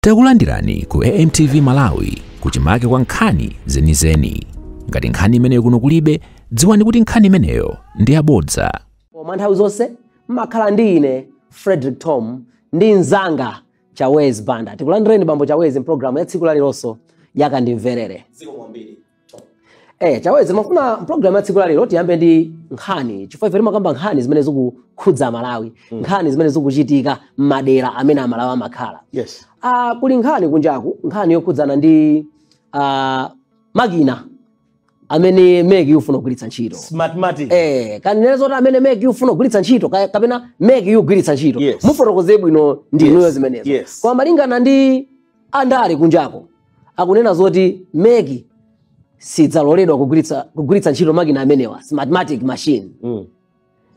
Takulandirani ku AMTV Malawi kuchimake kwa nkhani zenizeni. Ngati nkhani imeneyo kuno kulibe, dziwani kuti nkhani imeneyo ndi yabodza. Koma nthawi zonse mmakhala ndi ine Frederick Tom ndi mnzanga Chawezi Banda. Tikulandireni bambo Chawezi mpulogalamu ya tsiku lalilonso yakandimverere. Chawezi, mafuna mpulogalamu ya tsiku lalero tiyambe ndi nkhani, chifukwa ife timakamba nkhani zimene zikukhudza Malawi, nkhani zimene zikuchitika m'madera amene Amalawi amakhala. Kuli nkhani kunjaku, nkhani yokhudzana ndi makina amene MEC yufuna kugwiritsa ntchito. Smartmatic. Kanene zoti amene MEC yufuna kugwiritsa ntchito kapena MEC yugwiritsa ntchito. Mufotokoze bwino ndi inuyo zimenezo. Koma malingana ndi andale kunjako akunena zoti MEC sidzaloledwa kugwiritsa ntchito makina amenewa, Smartmatic machine.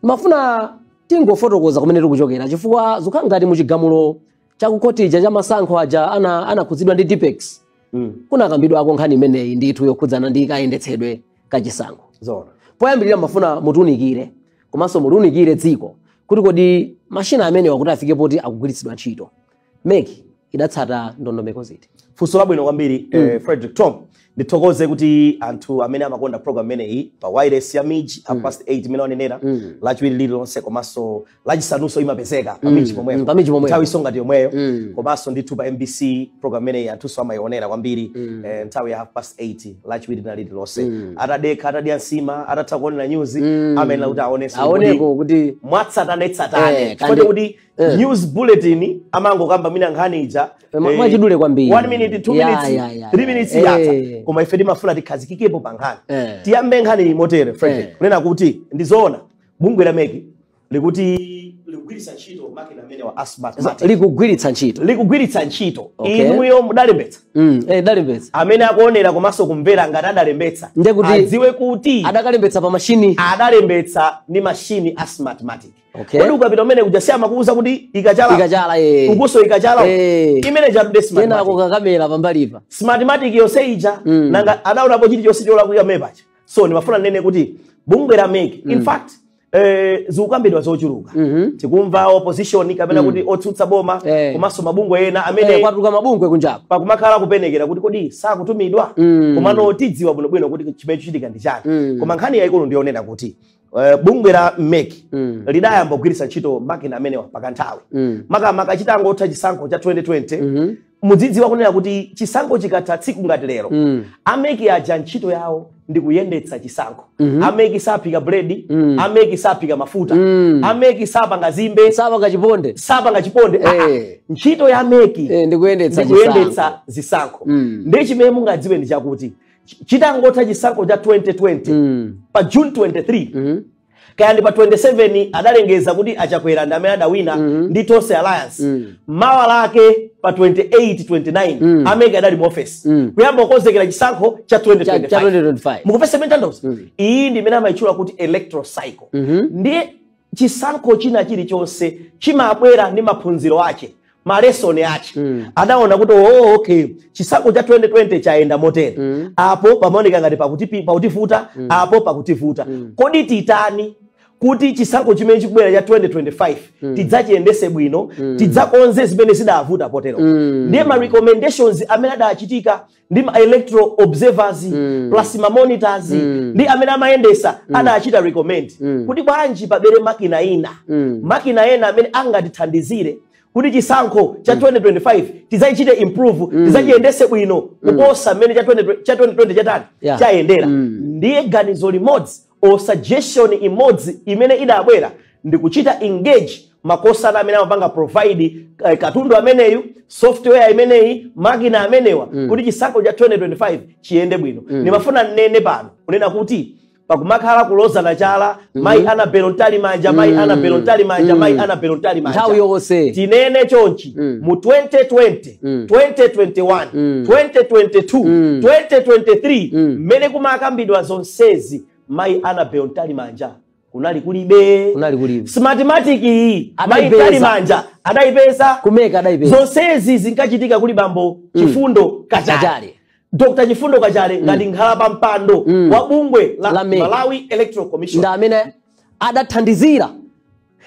Mafuna tingofotokoza kumene tikuchokera, chifukwa zikukhala ngati muchigamulo chakukotija cha masankho aja anakhudzidwa ndi Tipp-Ex, kunakambidwako nkhani imeneyi ndithu yokhudzana ndi kayendetsedwe kachisankho. Zona. Poyambirira mafuna mutiunikire komanso mutiunikire dziko kuti kodi mashina amenewa kuti afike poti akugwiritsidwa ntchito, MEC idatsata ndondomeko ziti? Funso labwino kwambiri, Frederick Tom. Ndithokoze kuti anthu amene amakonda program imeneyi pa wireless ya MIJ, 8:30 imene wanenera, Lachiwiri lililonse komanso Lachisanunso imapezeka pa MIJ pomwepo. Pa MIJ pomwepo. Nthawi isonga yomweyo. Komanso ndithu pa MBC program imeneyi anthunso amayionera kwambiri, nthawi ya 8:30 Lachiwiri na lililonse. Atadekha, atadya nsima, atatha kuonera news, amayenera kuti aonenso aoneko kuti mwatsatanetsatane, chifukwa kuti news bulletin amangokamba mina nkhani ija mwachidule kwambiri. 1 minute, 2 minutes, 3 minutes, yatha. Koma ife timafuna tikhazikikepo pa nkhani. Tiyambe nkhani motere, Frederick, kunena kuti ndizoona bungwe la MEC likuti likugwiritsa ntchito makina amene wa Smartmatic. Likugwiritsa ntchito. Likugwiritsa ntchito. Okay. Inuyo mudalembetsa? Dalembetsa. Amene akuonera komanso kumvera, ngati adalembetsa, Ndiye kuti adziwe kuti adakalembetsa pa mashini. Adalembetsa ndi mashini a Smartmatic. Okay. Kodi ukapita umene kuja si amakuwuza kuti ikachala ikachala, eh. Ukuso ikachala, imene chalude kenako Smartmatic. Kakamera pambalipa. Smartmatic yonse ija, nanga adaonapo chilichonse cholakwika mepacha? So ndimafuna ndinene kuti bungwe la MEC, in fact, zikukambidwa zochuluka. Tikumva opposition kapena kuti otsutsa boma komanso mabungwe ena amene kwatuluka mabungwe kunjapo. Pakumakhala kupenekera kuti kodi sakutumidwa? Komano tidziwa bwinobwino kuti chimene chichitika ndi chani. Koma nkhani yayikulu ndiyonena kuti bungwe la MEC lidayamba kugwiritsa ntchito makina amenewa pakanthawi, makamaka chitangotha chisankho cha 2020. Mudzidziwa kunena kuti chisankho chikatha tsiku ngati lero, a MEC aja ntchito yawo ndi kuyendetsa chisankho. A MEC saphika buledi, a MEC saphika mafuta, a MEC sapanga zimbe, sapanga chiponde. Sapanga chiponde. Ah, ah. Ntchito ya MEC ndi kuyendetsa ndikuyendetsa zisankho. Ndi chimene mungadziwe ndi chakuti chitangotha chisankho cha 2020, pa June 23 kaya ndi pa 27, adalengeza kuti Achakwera ndi amene adawina ndi Tonse Alliance. Mawa lake pa 28, 29, a MEC adali mu office kuyamba kukonzekera chisankho cha 2025. Cha 2025. Mukupesa imene tanthauza? Iyi ndi imene amayitchula kuti electoral cycle. Ndiye chisankho china chilichonse chimabwera ndi maphunziro ache, ma lesson ache. Adaona kuti, oh, okay, chisankho cha 2020 chayenda motere, apo pamaoneka ngati pakutivuta, apo pakutivuta, kodi titani kuti chisankho chimene chikubwera cha 2025 tidzachiyendese bwino, tidzakonze zimene zidavuta potero? Ndiye ma recommendations amene adachitika ndi ma electoral observers plus ma monitors ndi amene amayendesa adachita recommend kuti bwanji pabere makina ina, makina ena amene angatithandizire kuti chisankho cha 2025 tidzachichite improve, tidzachiyendese bwino kuposa mmene cha 2020 chatani, chayendera. Ndiye ganizo limodzi or suggestion imodzi imene idabwera ndi kuchita engage makosana amene amapanga provide katundu ameneyu, software imeneyi, makina amenewa, kuti chisankho cha 2025 chiyende bwino. Ndimafuna nnene pano kunena kuti pakumakhala kulozana chala, mayi Annabel Mtalimanja, mayi Annabel Mtalimanja, mayi Annabel Mtalimanja, nthawi yonse. Tinene chonchi, mu 2020, 2021, 2022, 2023, mmene kumakambidwa zonsezi, mayi Annabel Mtalimanja kunali kulibe. Kunali kulibe. Smartmatic iyi mayi Adayipeza. Mtalimanja adayipeza? Ku MEC adayipeza. Zonsezi zinkachitika kuli bambo Chifundo Kachale. Kachale. Dr Chifundo Kachale ngati nkhala pa mpando wa bungwe la La MEC. Malawi Electoral Commission ndi amene adathandizira.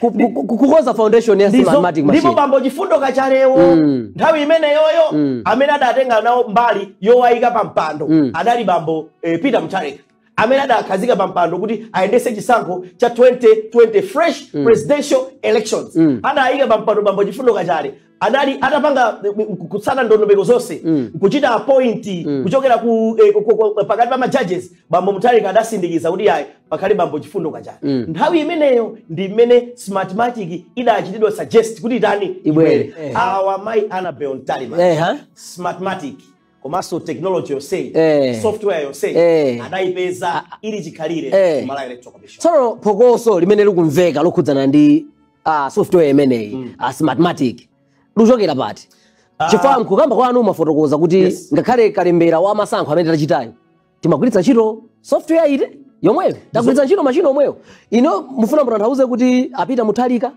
Kukoza foundation ya Smartmatic machine. Ndipo bambo Chifundo Kachalewo nthawi imeneyoyo amene adatenga nawo mbali yowayika pa mpando adali bambo Peter Mutharika, amene adakhazika pa mpando kuti ayendese chisankho cha 2020 fresh presidential elections. Adayika pa mpando bambo Chifundo Kachale, adali atapanga kutsata ndondomeko zonse, kuchita appoint kuchokera ku pakati pa ma judges. Bambo Mutharika adasindikiza kuti ayi, pakhale bambo Chifundo Kachale. Nthawi imeneyo ndi imene Smartmatic idachitidwa suggest kuti itani? Ibwere. Awa mayi Annabel Mtalimanja, Smartmatic komanso technology yonseyi, software yonseyi, adayipeza ili chikhalire ku Malawi Electoral Commission. Tsono phokoso limene likumveka lokhudzana ndi software imeneyi, Smartmatic, luchokera pati? Chifukwa mkukamba kwanu mafotokoza kuti ngakhale kalembera wa masankho amene tachitayo timagwiritsa ntchito software ite yomweyo, tagwiritsa ntchito machine omweyo. Ino mufuna mutanthauze kuti a Peter Mutharika,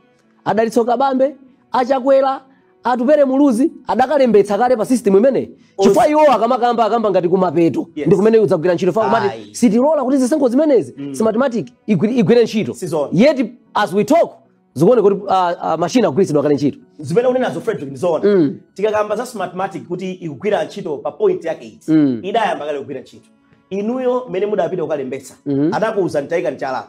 a Dalitso Kabambe, achakwera, Atupele Muluzi adakalembetsa kale pa system imeneyi? Chifukwa iwo akamakamba akamba ngati kumapeto ndi kumene udzagwira ntchito fa kumati sitilola kuti zisankho zimenezi Smartmatic igwire ntchito. Sizona. Yet as we talk zikuone kuti machine agwiritsidwa kale ntchito. Zimene unenazo, Frederick, ndizoona. Tikakamba za Smartmatic kuti ikugwira ntchito pa point yake iti, idayamba kale kugwira ntchito. Inuyo mmene mudapita kukalembetsa, adakuwuza ntayika mchala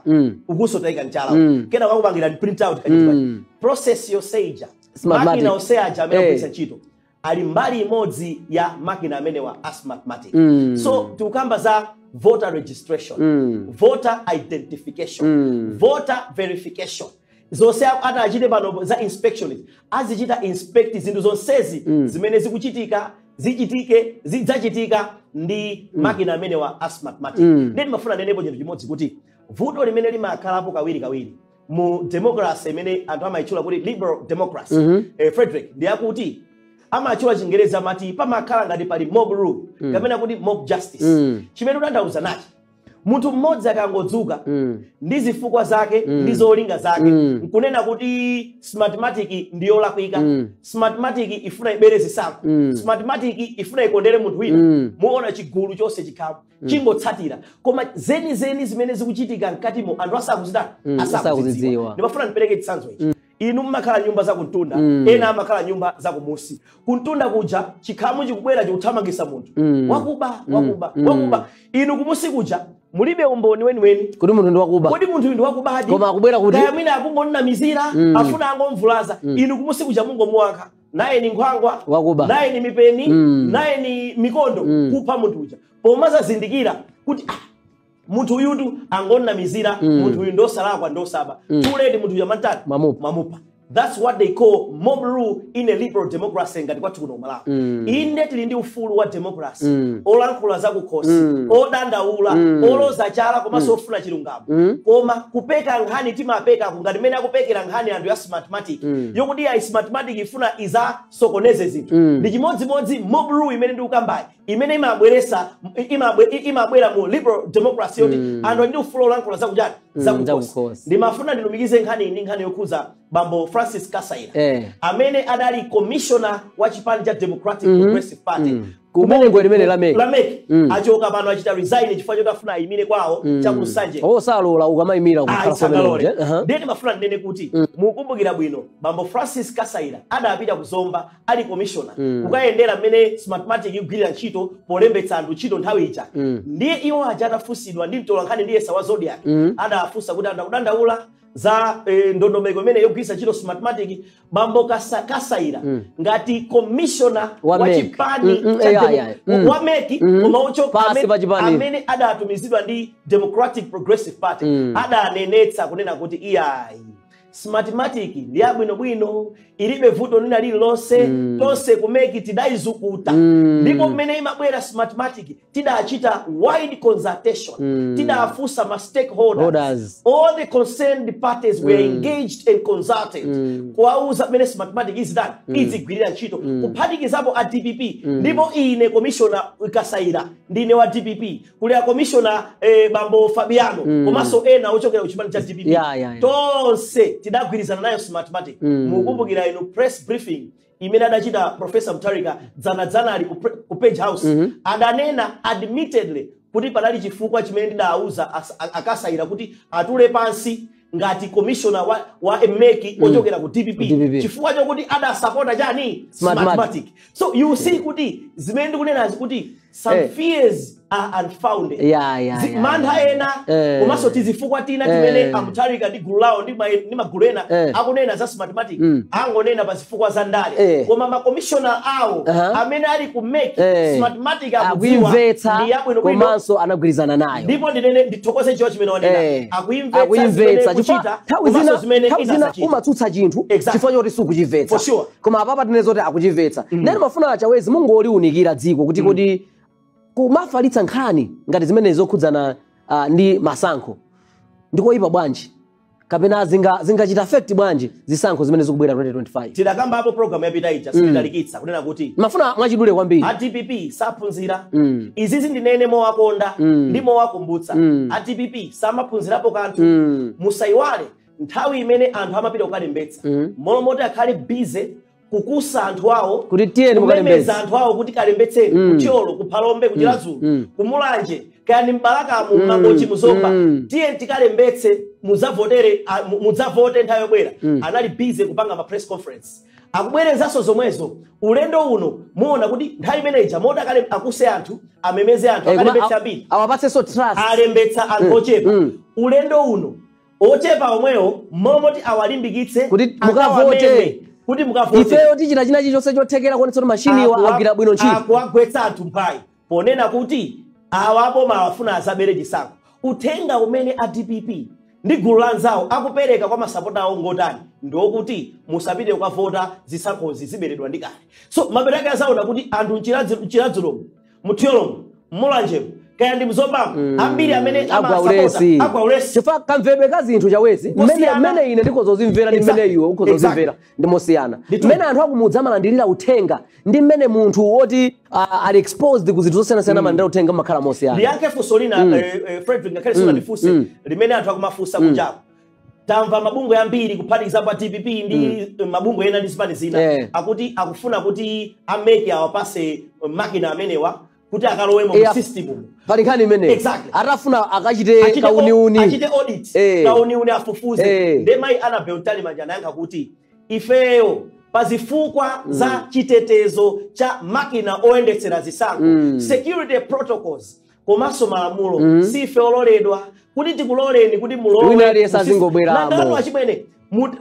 ukuso, tayika mchala, kena kakupangira print out kachitwa process yonseija. Smartmatic. Makina onse aja amene akugwiritsa ntchito ali mbali imodzi ya makina amenewa a Smartmatic. So tikukamba za voter registration, voter identification, voter verification, zonse atachite pano za inspection, azichita inspect zinthu zonsezi zimene zikuchitika, zichitike, zidzachitika ndi makina amenewa a Smartmatic. Ndiye ndimafuna nenepo chinthu chimodzi, kuti vuto limene limakhalapo kawiri kawiri mu democracy imene anthu amayitchula kuti liberal democracy, Frederick, ndiyakuti amatchula Chingerezi amati pamakhala ngati pali mob rule kapena kuti mob justice. Chimene utanthauza nachi, munthu mmodzi akangodzuka ndi zifukwa zake ndi zolinga zake nkunena kuti Smartmatic ndiyolakwika, Smartmatic ifuna ibere zisankho, Smartmatic ifuna ikondere munthu wina, muona chigulu chonse chikhamu chingotsatira. Koma zenizeni zimene zikuchitika mkatimo anthu asakuzitani? Asakuzidziwa. Asakuzidziwa. Ndimafuna ndipereke chitsanzo ichi. Inu mmakhala nyumba zakuntunda, ena amakhala nyumba zakumusi. Kuntunda kuja chikhamu chikubwera, chikuthamangisa munthu wakuba, wakuba, wakuba. Inu kumusi kuja mulibe umboni weniweni kuti munthu ndi wakuba. Kodi munthu uyu ndi wakubadi? Koma akubwera kuti Kaya mwina akungonamizira, afuna angomvulaza. Inu kumusi kuja mungomuwankha naye ni nkhwangwa, Wakuba. naye ni mipeni, naye ni mikondo, kupha munthu uja, pomazazindikira kuti ah, munthu uyutu angonamizira, munthu uyu ndosalakwa, ndosaba. Too late, munthu uyu amantani? Mamupa. Mamupa. That's what they call mob rule in a liberal democracy ngati kwathu kuno Malawi. Inde tili ndi ufulu wa democracy, olankhula zakukhosi, odandaula, oloza chala, komanso ofuna chilungamo. Koma kupeka nkhani timapeka ngati mmene akupekera nkhani anthu ya Smartmatic, yokuti ayi, Smartmatic ifuna izasokoneze zinthu, ndi chimodzimodzi mob rule imene ndikukambayi, imene imabweresa imabwera mu liberal democracy yoti anthu ali ndi ufulu olankhula zakuchani? Zakukhosi. Zakukhosi. Ndimafuna ndilumikize nkhani iyi ndi nkhani yokhuza bambo Francis Kasaila, amene adali commissioner wa chipani cha Democratic Progressive Party. Kubungwe limene la MEC. La MEC. Achoka pano, achita resign chifukwa choti afuna ayimire kwawo chakusanje. Osalola ukamayimira kukhala Sangalole. somene. Ndiye ndimafuna ndinene kuti mukumbukira bwino bambo Francis Kasaila adapita kuzomba ali commissioner kukayendera mmene Smartmatic ikugwirira ntchito polembetsa anthu ntchito nthawi ija. Ndiye iwo aja atafunsidwa ndi mtolankhani ndiyesa wa Zodiak, adafunsa kuti anthu akudandaula za ndondomeko imene yogwiritsa ntchito Smartmatic. Bambo Kasaila ngati commissioner Wa wa MEC. chipani cha wa MEC, koma ucho Pasi pa chipani. amene adatumizidwa ndi Democratic Progressive Party, adanenetsa kunena kuti iyayi, Smartmatic ndi yabwinobwino, ilibe vuto lina lililonse, tonse ku MEC tidayizukuta, ndipo mmene imabwera Smartmatic tidachita wide consultation, tidafunsa ma stakeholders, Holders. all the concerned parties were engaged and consulted kuwauza mmene Smartmatic izidani izigwirira ntchito, kuphatikizapo a DPP. Ndipo ine commissioner Kasaira ndine wa DPP, kuli a commissioner bambo Fabiano, komanso ena ochokera kuchipani cha DPP. Tonse tidagwirizana nayo Smartmatic. Mukumbukira inu press briefing imene adachita Professor Mutharika dzanadzanali ku Page House, adanena admittedly kuti panali chifukwa chimene ndidawuza akasaira kuti atule pansi. Ngati commissioner wa MEC ochokera ku DPP, DPP. Chifukwa chokuti adasapota chani? Smartmatic. Smartmatic. So you see kuti zimene ndikunenazi kuti some fears are unfounded. Mantha ena komanso tizifukwa tina timene a Mutharika ndi gulu lawo ndi magulu ena akunena za Smartmatic, angonena pa zifukwa za ndale, koma makomishona awo amene ali ku MEC, Smartmatic akudziwa akuimvetsa ndi yabwinobwino. Komanso anagwirizana nayo. Ndipo ndinene, ndithokoze chiwo chimene wanena, akuimvetsa akuimvetsa zimene chifukwa kuchita nthawi komanso zina zimene nthawi zina inasachita. Umatsutsa chinthu chifukwa choti sukuchimvetsa. For sure. Koma apapa tinene zoti akuchimvetsa. Ndeni mafuna Chawezi mungoliunikira dziko kuti kumafalitsa nkhani ngati zimene zokhudzana ndi masankho ndikoyipa bwanji, kapena zingachita affect bwanji zisankho zimene zikubwera 2025? Tidakambapo program yapita ija, sitidalikitsa kunena kuti Mafuna mwachidule kwambiri. A DPP saphunzira. Izizi ndinene mowakonda ndi mowakumbutsa. A DPP samaphunzirapo kanthu. Musayiwale nthawi imene anthu amapita kukalembetsa, molomoti akhale busy kukusa anthu awo Kuti tiyeni kumemeza mukalembetse. anthu awo kuti kalembetseni, kuThyolo, kuPhalombe, kuChiradzulu, kuMulanje, kaya ndi mBalakamu, mMangochi, muZomba, tiye tikalembetse, mudzavotere, mudzavote nthawi yobwera. Anali busy kupanga ma press conference akubwerezanso zomwezo. Ulendo uno muona kuti nthawi imeneja moti akale akuse anthu, amemeze anthu Koma akalembetse ambiri, awapatsenso trust. Alembetsa anthu ochepa. Ulendo uno ochepa omwewo momoti awalimbikitse Kuti mukavote. akawameme, kuti mukavote. Ifeyo tichita china chilichonse chothekera kuonetsa kuti mashiniwa agwira bwino ntchito. Akuwagwetsa anthu mphwayi ponena kuti awapo mawafuna azabere chisankho. Uthenga umene a DPP ndi gulu la anzawo akupereka kwa masapota awo ngotani? Ndiokuti musapite kukavota, zisankhozi ziberedwa ndi kale. So mapeto ake azaona kuti anthu mChiradzulomu, muThyolomu, mMulanjemu, kaya ndi mZombamo, ambiri amene Agwa amasapota ulesi. Agwa ulesi. Chifukwa kamvedwe ka zinthu, Chawezi, mmene Kusiyana. mmene ine ndikozozimvera ndi mmene iwe ukhozozimvera ndi mosiyana. Mmene anthu akumudzi amalandirira uthenga ndi mmene munthu woti ali exposed ku zinthu zosiyanasiyana amalandira uthenga makhala mosiyana. Ndiyankhe funso lina, Frederick, ngakhale sunandifunse, limene anthu akumafunsa kunjaku. Tamva mabungwe ambiri kuphatikizapo a DPP ndi mabungwe ena ndi zipani zina akuti akufuna kuti a MEC awapase makina amenewa kuti akalowemo mu system umu. Pali nkhani imeneyi. Atafuna akachite kauniuni. Achite audit, kauniuni, afufuze. Nde mayi Annabel Mtalimanja anayankha kuti ifeyo pazifukwa za chitetezo cha makina oyendetsera zisankho, security protocols komanso malamulo, sife ololedwa kuti tikuloleni kuti mulowe Wina aliyense azingobweramo. Nangano achimwene,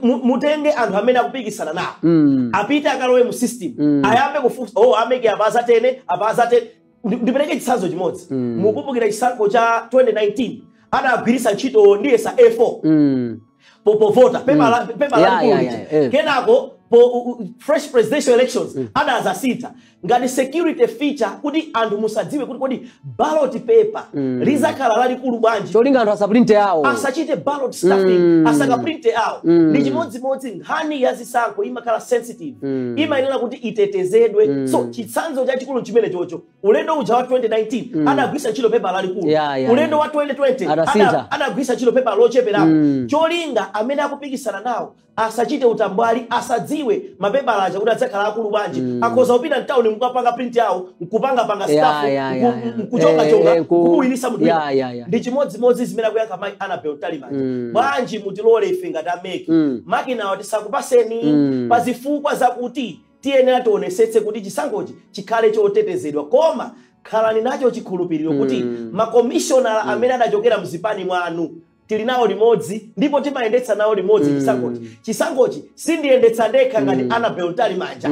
mutenge anthu amene akupikisana nawo, apite akalowe mu system, ayambe kufufuza, oh, a MEC apaza 10, apaza 10. Ndipereke chitsanzo chimodzi. Mukumbukira chisankho cha 2019, adagwiritsa ntchito ndiyesa A4 povota, pepa lalikulu lija. Kenako po fresh presidential elections adazasintha ngati security feature kuti anthu musadziwe kuti kodi ballot paper lizakhala lalikulu bwanji. Cholinga anthu asaprinte awo. Asachite ballot stuffing, asakaprinte awo. Ndi chimodzimodzi nkhani ya zisankho, imakhala sensitive, imayenera kuti itetezedwe. So chitsanzo chachikulu chimene chocho, ulendo uja wa 2019 adagwisa ntchito pepa lalikulu. Ulendo wa 2020 Adasintha. Adagwisa ntchito pepa locheperapo, cholinga amene akupikisana nawo asachite utambwali, asadziwe mapepala aja kuti adzakhala akulu bwanji. Akhoza kupita mtawuni mukapanga print yawo, nkupangapanga stuff, nkuchongachonga, nkuwinisa munthu wina. Ndi chimodzimodzi zimene akuyankha mayi Annabel Mtalimanja. Bwanji mutilole ife ngati a MEC, makinawo tisakupaseni pa zifukwa zakuti tiyenera tionesetse kuti chisankhochi chikhale chotetezedwa, koma khalani nacho chikhulupiriro kuti makomishonala amene adachokera mzipani mwanu tili nawo limodzi ndipo timayendetsa nawo limodzi chisankhochi. Chisankhochi sindiyendetsa ndekha ngati Annabel Mtalimanja,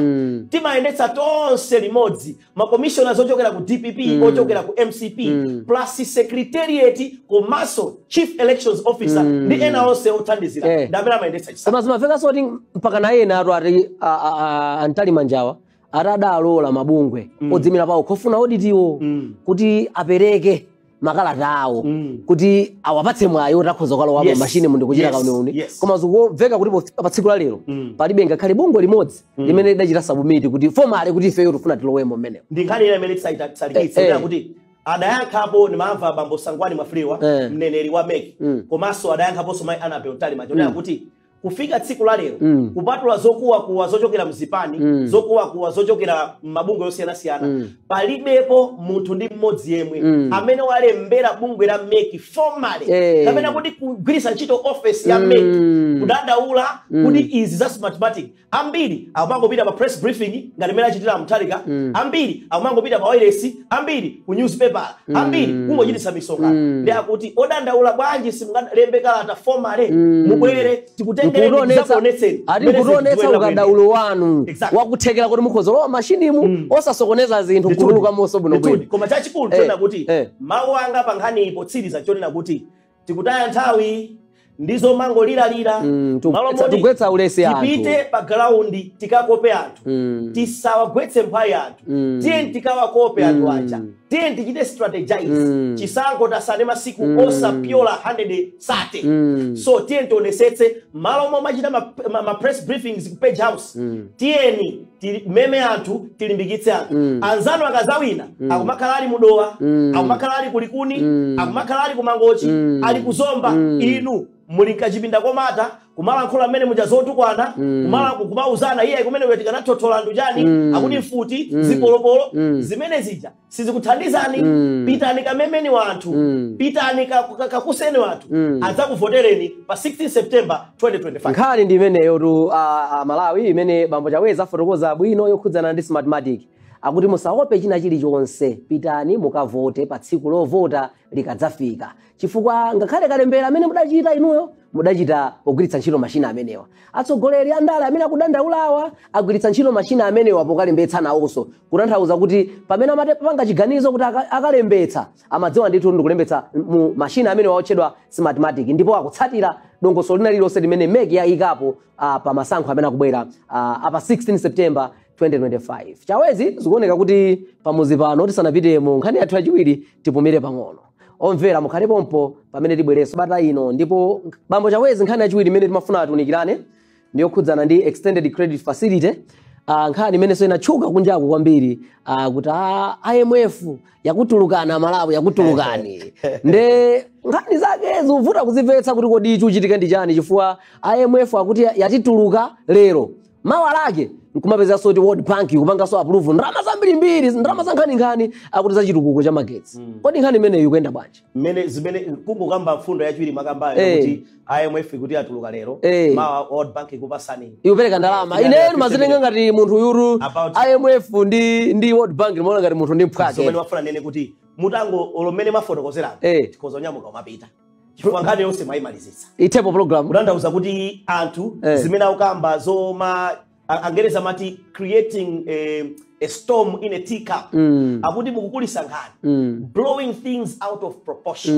timayendetsa tonse limodzi, makomishoners ochokera ku DPP, ochokera ku MCP, plus secretariat komanso chief elections officer ndi ena onse othandizira, ndi amene amayendetsa chisankho. Koma zimamvekanso kuti mpaka na ena atu ati a Mtalimanja atadalola mabungwe odzimira pawo kofuna auditiwo kuti apereke makalata awo kuti awapatse mwayi oti akhoza kukalowamo mashini mundu kuchita kauniuni. Koma zikumveka kuti pofika pa tsiku la lero palibe ngakhale bungwe limodzi limene lidachita submit kuti formally kuti ifeyo tifuna tilowemo mmenemo. Ndi nkhani ina imene tisalikitse, kuti adayankhapo, ndimamva bambo Sangwani Mwafulirwa, mneneri wa MEC, komanso adayankhaponso mayi Annabel Mtalimanja, kunena kuti Kufika tsiku la lero, kupatula zokuwakuwa zochokera mzipani, zokuwakuwa zochokera mabungwe yosiyanasiyana, palibepo munthu ndi mmodzi yemwe amene walembera bungwe la MEC formally kapena kuti kugwiritsa ntchito office ya MEC kudandaula kuti izi za Smartmatic. Ambiri akumangopita pa press briefing ngati mmene achitira Mutharika, ambiri akumangopita pa wireless, ambiri ku newspaper, ambiri kungochititsa misonkhano. Ndi akuti odandaula bwanji simungalembe kalata formally, mubwere tikutengereni, tizakuonetseni ati mmene zinthu kutionetsa zikuyenera ukadaulo wanu Exactly. wakuthekera kuti mukhoza lowa mashinimu osasokoneza zinthu, kutuluka monso bwino Ndithudi. bwino. Koma chachikulu chonena kuti mawu anga pa nkhani potsiriza chonena kuti tikutaya nthawi ndizomangoliralira. Malo moti Tigwetsa ulesi anthu. Tipite pa ground tikakope anthu, tisawagwetse mphwayi anthu. Tiye tikawakope anthu aja, tiye tichite strategize. Chisankho tasane masiku osapyola 130, so tiye tionesetse malo momwe machita ma press briefings ku Page House. Tiyeni timeme anthu, tilimbikitse anthu. Anzanu akazawina akumakhala ali mudowa, akumakhala ali kulikuni, akumakhala ali kumangochi, ali kuzomba. Inu muli kachipinda komata kumalankhula mmene muja zotukwana, kumauzana iye kumene uyo tikanathothola anthu chani, akuti mfuti zipolopolo zimene zija sizikuthandizani. Pitani kamemeni wanthu, pitani kakuseni wanthu adzakuvotereni pa 16 September 2025. Nkhani ndi imeneyo tu, Malawi, imene bambo Chawezi afotokoza bwino yokhudzana ndi Smartmatic. Akuti musaope china chilichonse, pitani mukavote pa tsiku lovota likadzafika, chifukwa ngakhale kalembera amene mudachita inuyo mudachita pogwiritsa ntchito mashina amenewa. Atsogoleri andale amene akudandaulawa agwiritsa ntchito mashina amenewa pokalembetsa nawonso, kutanthauza kuti pamene amapanga chiganizo kuti akalembetsa, amadziwa ndithu ndikulembetsa mu mashina amenewa otchedwa Smartmatic, ndipo akutsatira dongosolo lina lililonse limene MEC yayikapo pa masankho amene akubwera apa 16 September 2025. Chawezi, zikuoneka kuti pamuzi pano tisanapite mu nkhani yathu yachiwiri tipumire pang'ono. Omvera, mukhale pompo pamene tibwereso bata ino. Ndipo bambo Chawezi, nkhani yachiwiri imene timafuna tiunikirane ndiyokhudzana ndi Extended Credit Facility, nkhani imenenso inatchuka kunjaku kwambiri, kuti IMF yakutulukana, Malawi yakutulukani. Nde nkhani zake zikuvuta kuzimvetsa kuti kodi chikuchitika ndi chani, chifukwa IMF akuti yatituluka lero, mawa lake nkumapezanso kuti World Bank ikupanganso approve ndalama zambirimbiri, ndalama za nkhaninkhani, akuti za chitukuko cha magetsi. Kodi nkhani imeneyi ikuyenda bwanji? Mmene zimene kungokamba mfundo yachiwiri makambayo kuti IMF kuti atuluka lero, mawa World Bank ikupasani ikupereka ndalama. 350 Ine mazitenga ngati munthu yuru IMF ndi World Bank limaona ngati munthu ndi mphwake. Zomwe mafuna nene kuti mutango olomene mafotokozeramo, tikhoza kunyamuka umapita chifukwa nkhani yonse mwayimalizitsa. Itepo program. Kutanthauza kuti anthu zimene akukamba zoma Angereza amati creating a storm in a teacup, akuti mukukulisa nkhani, blowing things out of proportion,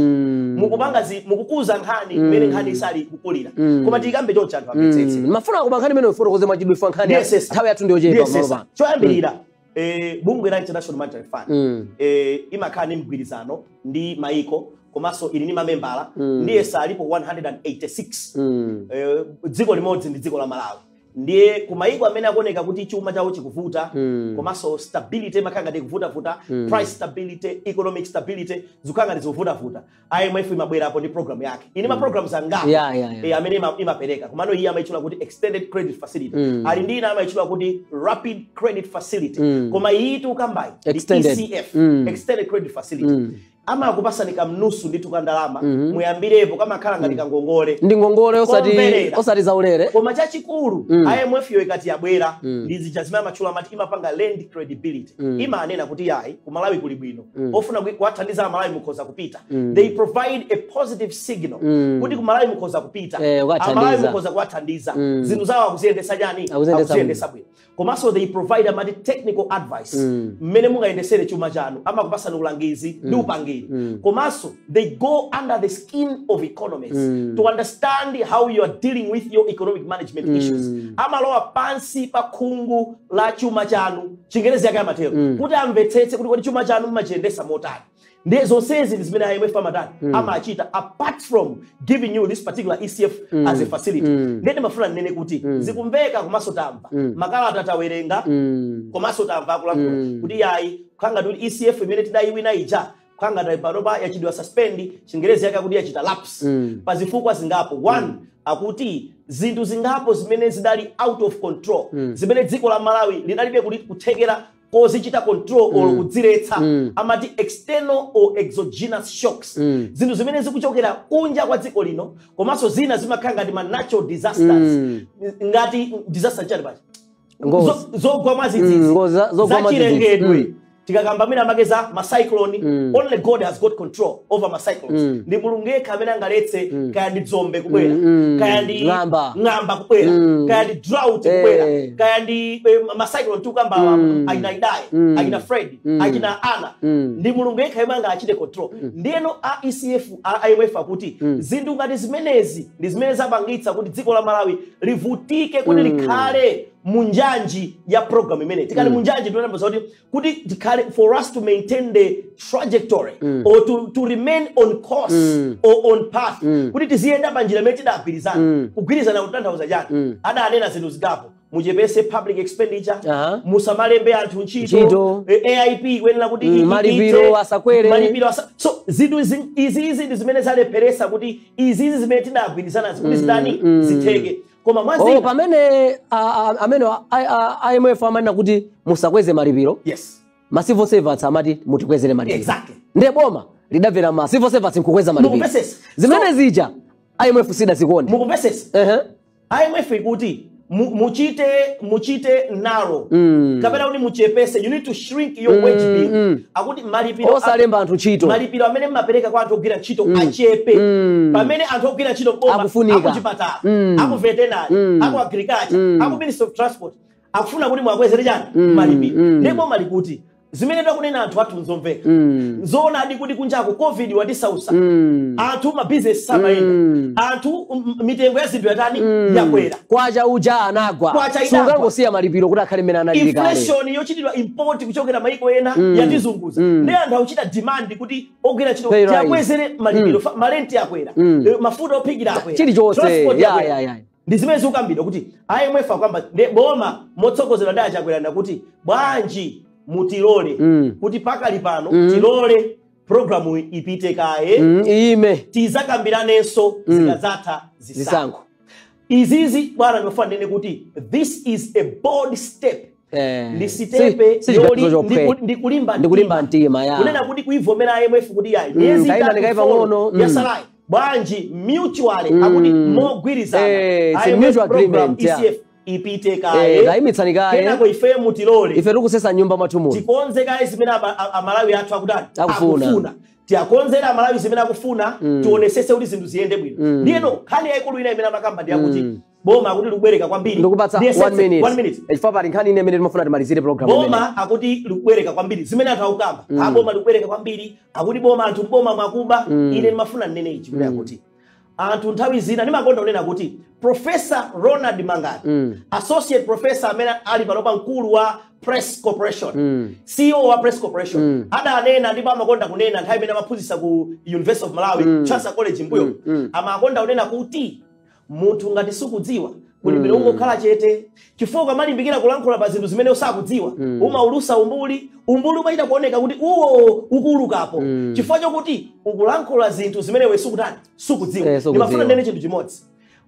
mukupanga mukukuza nkhani mmene nkhani isali kukulira. Koma tiyikambe choncho anthu amvetsetse. Mafuna kuba nkhani imene ufotokoze mwachidwi fa nkhani Yes. nthawi yathu ndiyochepa Yes. pamalo pano. Choyambirira, bungwe la International Monetary Fund imakhala ndi mgwirizano ndi maiko komanso ili ndi mamembala, ndiye salipo 186. Dziko limodzi ndi dziko la Malawi. Ndiye ku maiko amene akuoneka kuti chuma chawo chikuvuta, komanso stability imakhala ngati ikuvutavuta, price stability, economic stability zikukhala ngati zikuvutavuta, IMF imabwerapo ndi program yake. Ini ma programs angapo amene imapereka, komano iye amayitchula kuti Extended Credit Facility. Ali ndi ina amayitchula kuti Rapid Credit Facility, koma iyi tiukambayi ndi Extended. ECF, Extended Credit Facility. Amakupasani kamnusu ndithu ka ndalama, muyambirepo, kamakhala ngati kangongole. Ndi ngongole osati Komverera. osati zaulere. Koma chachikulu, IMF yo ikati yabwera ndi zija zimene amatchula amati imapanga lend credibility, imanena kuti yayi, ku Malawi kuli bwino, ofuna kuwathandiza Amalawi mukhoza kupita. They provide a positive signal kuti ku Malawi mukhoza kupita, kuwathandiza. Amalawi mukhoza kuwathandiza, zinthu zawo akuziyendesa chani? Akuziyendesa. Akuziyendesa bwino. Komanso they provide amati technical advice mmene mungayendesere chuma chanu, amakupasani ulangizi ndi upangiri. Komanso they go under the skin of economies to understand how you are dealing with your economic management issues. Amalowa pansi pa khungu la chuma chanu, Chingerezi yake amatero, kuti amvetsetse kuti kodi chuma chanu mumachiyendesa motani. Ndiye zonsezi ndi zimene IMF amatani, amachita, apart from giving you this particular ECF as a facility. Ndiye ndimafuna ndinene kuti zikumveka komanso tamva makalata, tawerenga komanso tamva akulankhula kuti yayi, khanga kuti ECF imene tidayiwina ija khanga panopa yachidwa suspend, Chingerezi yake akuti yachita lapse, pa zifukwa zingapo. One, akuti zinthu zingapo zimene zidali out of control, zimene dziko la Malawi linalibe kuthekera kozichita control or kudziretsa, amati external or exogenous shocks, zinthu zimene zikuchokera kunja kwa dziko lino, komanso zina zimakhala ngati ma natural disasters. Ngati disaster chani pacha? Ngozi. Zogwa mwadzidzidzi, Ngozi zogwa mwadzidzidzi. zachilengedwe. Tikakamba amene amakeza ma cyclone, only God has got control over ma cyclones. Ndi Mulungu yekha amene angaletse, kaya ndi dzombe kubwera, kaya ndi Ng'amba. ng'amba kubwera, kaya ndi drought kubwera, kaya ndi ma cyclone tikukamba, achina Idai, achina Fred, achina Ana, ndi Mulungu yekha yemwe angachite control. Ndiyeno a ECF, a IMF akuti zinthu ngati zimenezi ndi zimene zapangitsa kuti dziko la Malawi livutike kuti likhale munjanji ya program imene. Tikali munjanji, tinayamba kuti tikhale, for us to maintain the trajectory or to remain on course or on path, kuti tiziyenda pa njira imene tidagwirizana. Kugwirizana kutanthauza chani? Adanena zinthu zingapo: muchepese public expenditure, musamalembe anthu ntchito, Ntchito. AIP kuyenera kuti Malipiro ite, asakwere. Malipiro so zinthu izizi ndi zimene zalepheresa kuti izizi zimene tidagwirizanazi kuti zitani, zitheke. Koma mwa Oh, zina pamene amene IMF amanena kuti musakweze malipiro, ma civil servants amati mutikwezere malipiro. Ndiye boma lidamvera ma civil servants nkukweza malipiro. Mukupesesa. Zimene zija IMF sidazikonde. Mukupesesa. IMF ikuti muchite narrow kapena kuti muchepese, you need to shrink your wage bill. Akuti malipiro Osalemba anthu ntchito. Malipiro amene mmapereka kwa anthu ogwira ntchito achepe, pamene anthu ogwira ntchito boma, Akufunika. akuchipatala, aku veterinary, aku agriculture, aku Ministry of Transport, akufuna kuti mwakwezere chani? Malipiro. Ndipo boma likuti zimene takunena anthu athu nzomveka, nzoonadi kuti kunjaku COVID watisausa anthu, mabizinesi samayenda, anthu mitengo ya zinthu yatani? Yakwera. Kwacha uja anagwa. Kwacha idagwa. Sungangosiya malipiro kuti akhale mmene analili kale. Inflation yochitidwa import kuchokera maiko ena yatizunguza. Ndi anthu akuchita demand kuti ogwira ntchito Pay rise. tiakwezere malipiro. Malenti akwera, mafuta ophikira akwera, Chilichonse. transport yakwera. Ndi zimene zikukambidwa kuti IMF akuyamba ndi boma motsogozera ndi achakwera kuti bwanji mutilole kuti pakali pano tilole programu ipite kaye, iyime. Tizakambiranenso zikadzatha zisankho. Zisankho. Izizi, bwana, ndimafuna ndinene kuti this is a bold step. Ndi sitepe si chiganizo chophweka. ndi kulimba Ndi kulimba mtima, ya. Kunena kuti kuivomera IMF kuti yayi, miyezi Tayenda 3, ndikayi 4 pang'ono. yasalayi, bwanji mutually, akuti mogwirizana, It's a IMF mutual program, agreement, yeah. ECF ipite kaye. Tayimitsani kaye. Kenako ife mutilole Ife tikusesa nyumba mwathu muno. Tikonze kaye zimene Amalawi athu akutani? Akufuna. Tiakonzera Amalawi zimene akufuna, tionesese kuti zinthu ziyende bwino. Ndiyeno nkhani yayikulu ina imene amakamba ndi yakuti boma akuti likubwereka kwambiri. Ndikupatsa Ndiye one minute. One minute. Chifukwa pali nkhani ine imene timafuna timalizire program imene. Boma akuti likubwereka kwambiri, zimene anthu akukamba, boma likubwereka kwambiri, akuti boma, anthu boma mwakuba. Ine ndimafuna nnene ichi kuti akuti anthu nthawi zina ndimakonda kunena kuti Professor Ronald Mangani, associate professor amene ali panopa mkulu wa Press Corporation, CEO wa Press Corporation, adanena, ndipo amakonda kunena nthawi imene amaphunzitsa ku University of Malawi, Chancellor College mbuyo, amakonda kunena kuti munthu ngati sukudziwa kuti bwino ungokhala chete, chifukwa ukamalimbikira kulankhula pa zinthu zimene usakudziwa, umaulusa umbuli. Umbuli umachita kuoneka kuti uwo ukuulukapo chifukwa chokuti ukulankhula zinthu zimene iwe sukutani? Sukudziwa. Sukudziwa. Ndimafuna ndinene chinthu chimodzi: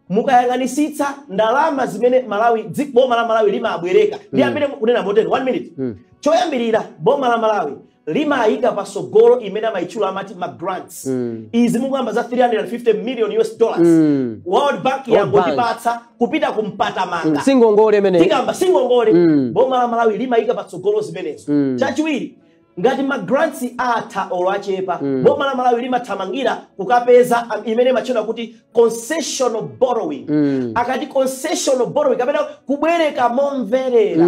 mukayang'anisitsa ndalama zimene Malawi, boma la Malawi limabwereka, ndi amene kunena motero, one minute, choyambirira boma la Malawi limayika pasogolo imene amayitchula amati ma grants. Izi mukuyamba za 350 million US dollars, World Bank World Bank. yangotipatsa kupita kumpatamanga. Singongole imene. Tikamba singongole. Boma la Malawi limayika patsogolo zimenezo. Chachiwiri, ngati ma grants atha olo achepa, boma la Malawi limathamangira kukapeza imene imatchedwa kuti concessional borrowing. Akati concessional borrowing kapena kubwereka momverera,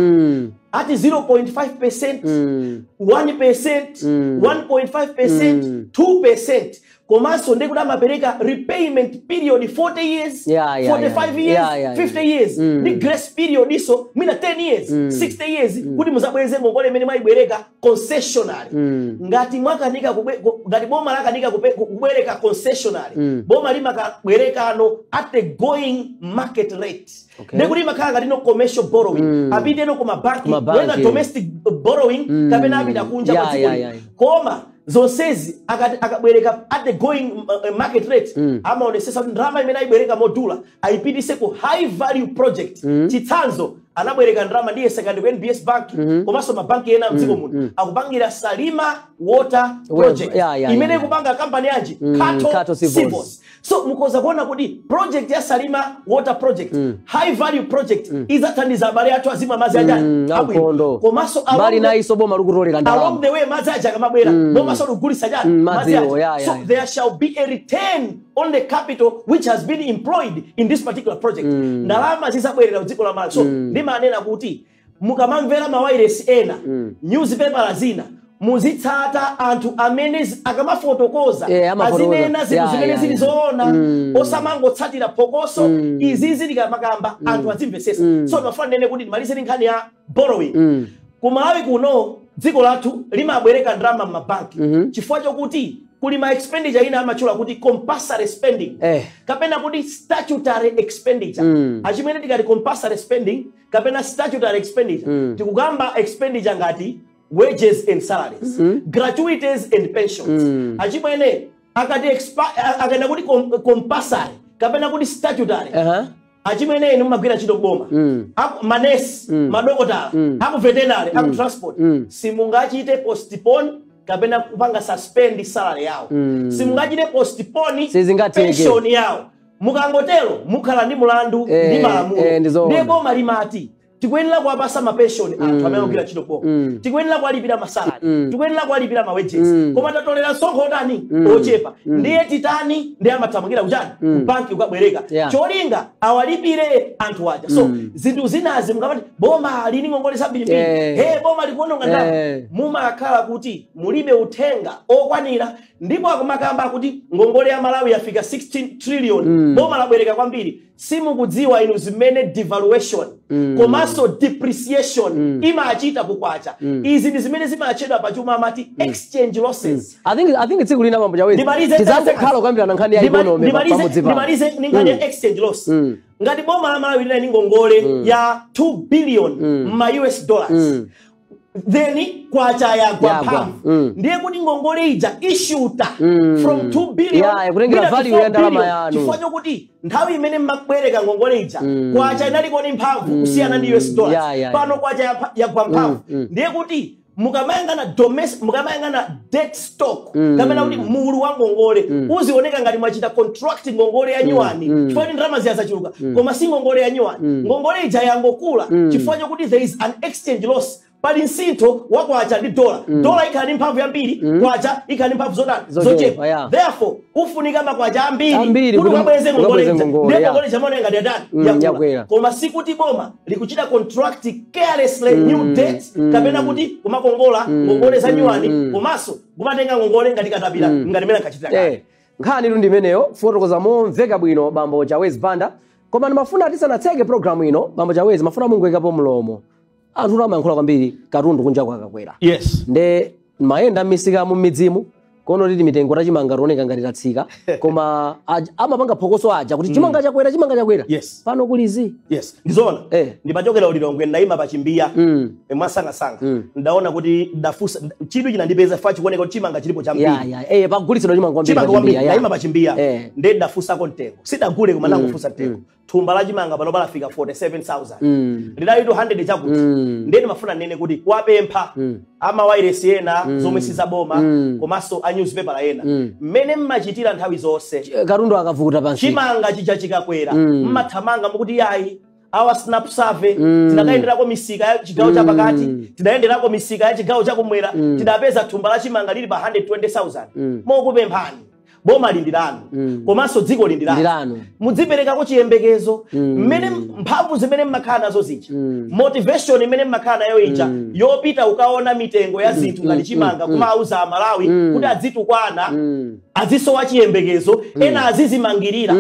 ati 0.5%, 1%, 1.5%, 2%, komanso ndikuti amapereka repayment period 40 years, 45 years, 50 years, ndi grace period iso mwina 10 years, 60 years, kuti muzabweze ngongole imene mwayibwereka concessionary. Ngati mwakanika ngati boma lakanika kubwereka concessionary, boma limakabwerekano at the going market rate. Ndekuti imakhala ngati no commercial borrowing, apiteno ku mabanki, Kumabanki. whether domestic borrowing kapena apita kunja kwa dziko lino. Koma Zonsezi akati akabwereka at the going market rate, amaonesesa kuti ndalama imene ayibwereka modula ayipitise ku high value project. Chitsanzo, anabwereka ndalama ndiye second ku NBS Bank komanso mabanki ena mdziko muno, akupangira Salima Water Project imene ikupanga kampani yanji? Kato, Kato Civils. Civils. So mukhoza kuona kuti project ya Salima Water Project, high value project, izathandiza abale athu azimwa madzi anjani? Abwino. Aukhondo. Komanso mbali nayiso boma likutolera along ndalama. the way, madzi aja akamabwera, boma so ligulisa chani? Madziwo, Aja. yeah, So there shall be a return on the capital which has been employed in this particular project. Ndalama zizabwerera kudziko la Malawi. So ndimanena kuti mukamamvera mawairesi ena, newspaper zina, muzitsata anthu amene akamafotokoza Amafotokoza. azinena zinthu zimene zili zoona, osamangotsatira phokoso. Izizi tikamakamba, anthu azimvesesa. So ndimafuna ndinene kuti ndimalize ndi nkhani ya borrowing. Ku Malawi kuno, dziko lathu limabwereka ndalama m'mabanki chifukwa chokuti kuli ma expenditure ina amatchula kuti compulsory spending kapena kuti statutory expenditure. Achimene tikati compulsory spending kapena statutory expenditure, tikukamba expenditure ngati wages and salaries, gratuities and pensions. Achimwene, akati akana kuti compulsory kapena kuti statutory, achimwene, inu mumagwira ntchito boma, manesi, madokotala, aku veterinary, aku transport, simungachite postpone kapena kupanga suspend salary yawo, simungachite postpone Sizingatheke. pension yawo. Mukangotero mukhala ndi mulandu ndi malamulo. Ndizoona. Ndiye boma limati tikuyenera kuwapasa mapension anthu amene akugwira ntchito boma, tikuyenera kuwalipira masalary, tikuyenera kuwalipira mawages, koma tatolera msonkho otani? Ochepa. Ndiye titani? Ndiye amathamangira kuchani? Kubanki kukabwereka, cholinga awalipire anthu aja. So zinthu zinazi mukamati boma lini ngongole zambirimbiri, he, boma likuononga ndalama, mumakhala kuti mulibe uthenga okwanira. Ndipo akumakamba kuti ngongole ya Malawi yafika 16 trillion, boma labwereka kwambiri, simukudziwa inu zimene devaluation komanso depreciation imachita kukwacha. Izi ndi zimene zimachedwa pachuma amati exchange losses. I think tsiku lina, Bambo Chawezi, Ndimalize. tizangokhala kukambirana nkhani ya economy pamodzi pano. Ndimalize ndi nkhani ya exchange loss. Ngati boma la Malawi linali ndi ngongole ya 2 billion ma US dollars, then kwacha yagwa Yagwa. mphamvu, ndiye kuti ngongole ija ishuta from 2 billion Yeah, kutengera mwina to value 4 ya ndalama billion. yanu. Chifukwa chokuti nthawi imene mmabwereka ngongole ija, kwacha inaliko ndi mphamvu kusiyana ndi US dollars. Pano kwacha yagwa mphamvu, ndiye kuti mukamayang'ana domestic, mukamayang'ana debt stock kapena kuti mulu wa ngongole, uzioneka ngati mwachita contract ngongole ya nyuwani chifukwa kuti ndalama ziya zachuluka, koma si ngongole ya nyuwani. Ngongole ija yangokula chifukwa chokuti there is an exchange loss, pali msintho wa kwacha ndi dola. Dola ikhala ndi mphamvu yambiri, kwacha ikhala ndi mphamvu zotani? Zochepa, Zochepa. Therefore ufunika makwacha ambiri Ambiri kuti kuti ukabweze ngongole ukabweze ija. ngongole, Ndiye ngongole chamaoneka ngati yatani? Yakula. Yakwera. Koma sikuti boma likuchita contract carelessly new debt kapena kuti kumakongola ngongole za nyuwani komanso kumatenga ngongole ngati katapira, ngati mene ankachitira kale. Nkhani tu ndimeneyo, kufotokoza momveka bwino Bambo Chawezi Banda. Koma ndimafuna tisanatseke programu ino, Bambo Chawezi, mafuna mungoyikapo mlomo. Anthu amayankhula kwambiri katundu kunja kwakakwera. Nde mayenda m'misika mu midzimu kono titi mitengo tachimanga tioneka ngati tatsika, koma amapanga phokoso aja kuti chimanga chakwera, chimanga chakwera. Pano kulizi. Yes, ndizoona. Ndimachokera uLilongwe, ndayima pachimbiya mwasangasanga, ndaona kuti ndafusa, chidwi chinandipeza fa chikuoneka kuti chimanga chilipo chambiri. Ya, pagulitsidwa chimanga kwambiri. Chimanga kwambiri. Pachimbiya, Ndayima pachimbiya, nde ndafusako mtengo, sidagule koma ndangofusa mtengo. Thumba la chimanga pano palafika 47,000, lidali 200 chakuti. Ndiye ndimafuna nene kuti kuwapempha amawairesi ena zomwe sizaboma komanso a newspaper ena, mmene mmachitira nthawi zonse, Katundu akavuta pansi, chimanga chija chikakwera, mmathamanga mukuti yayi, awa snap survey, tinakayenderako misika ya chigawo chapakati, tinayenderako misika ya chigawo chakumwera, tidapeza thumba la chimanga lili pa 120,000. Mokupemphani, boma lindilanu komanso dziko lindilanu, Ndilanu. Mudziperekako chiyembekezo mmene mphamvu zimene mmakhala nazo zija, motivation imene mmakhala nayo ija yopita ukaona mitengo ya zinthu ngati chimanga, kumauza Amalawi kuti adzitukwana, azisowa chiyembekezo, ena azizimangirira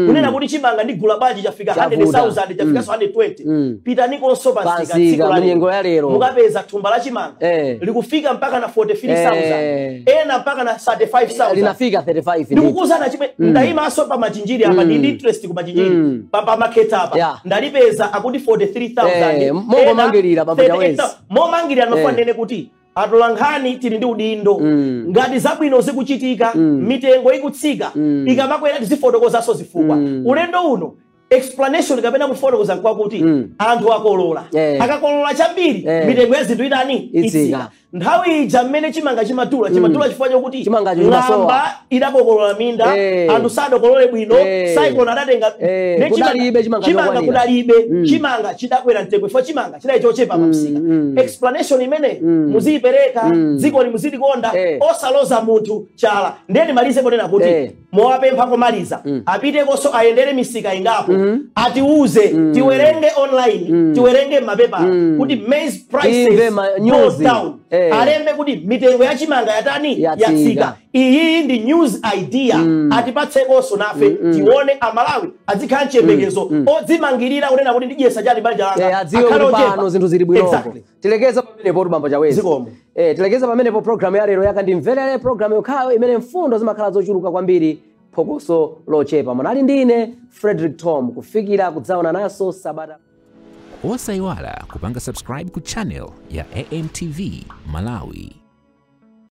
kunena kuti chimanga ndigula bwanji, chafika Chavuta. 100,000, chafikanso 120. Pitanikonso pansika Pansika, tsiku la lero. munyengo ya lero. Mukapeza thumba la chimanga likufika mpaka na 43,000, ena mpaka na 35,000. Linafika 35 ndithu. Ndikukuuzana chimwe, ndayimanso pa Machinjiri apa, ndi interest ku Machinjiri, pa maketa apa, ndalipeza akuti 43,000, Mongomangirira, ena Bambo Chawezi. 38,000. Momangirira, ndimafuna nene kuti Atolankhani tili ndi udindo. Ngati zabwino zikuchitika, mitengo ikutsika, ikamakwera tizifotokozanso zifukwa. Ulendo uno explanation kapena kufotokoza nkwakuti anthu akolola. Akakolola chambiri, mitengo ya zinthu itani? Itsika. Nthawi ija mmene chimanga chimadula, chimadula chifukwa chokuti Chimangacho chimasowa. Ng'amba idakokolola minda, anthu sadakolole bwino, cyclone adatenga ne Kudalibe chimanga chimanga chokwanira. Kudalibe chimanga, chidakwera mtengo chifukwa chimanga chidali chochepa pamsika. Explanation imene muziyipereka, dziko muzilikonda, osaloza munthu chala. Ndiye ndimalize ponena kuti mowapempha komaliza, apitekonso ayendere misika ingapo, atiuze, tiwerenge online, tiwerenge m'mapepala kuti maize prices Timve ma go news. down. Alembe kuti mitengo ya chimanga yatani? Yatsika. Yatsika. Iyi ndi news idea, atipatsekonso nafe tione. Amalawi azikhala mchiyembekezo odzimangirira kunena kuti ndidyesa chani banja langa. Eh, adziwe Akhale kuti ochepa. pano zinthu zili bwinoko. Tilekeza pamenepo, bambo Chawezi. Zikomo. Tilekeza pamenepo programu ya lero yakandimverere, programu yokhayo imene mfundo zimakhala zochuluka kwambiri, phokoso lochepa. Munali ndine Frederick Tom, kufikira kudzaona naso sabata. Osayiwala kupanga subscribe ku channel ya AMTV Malawi.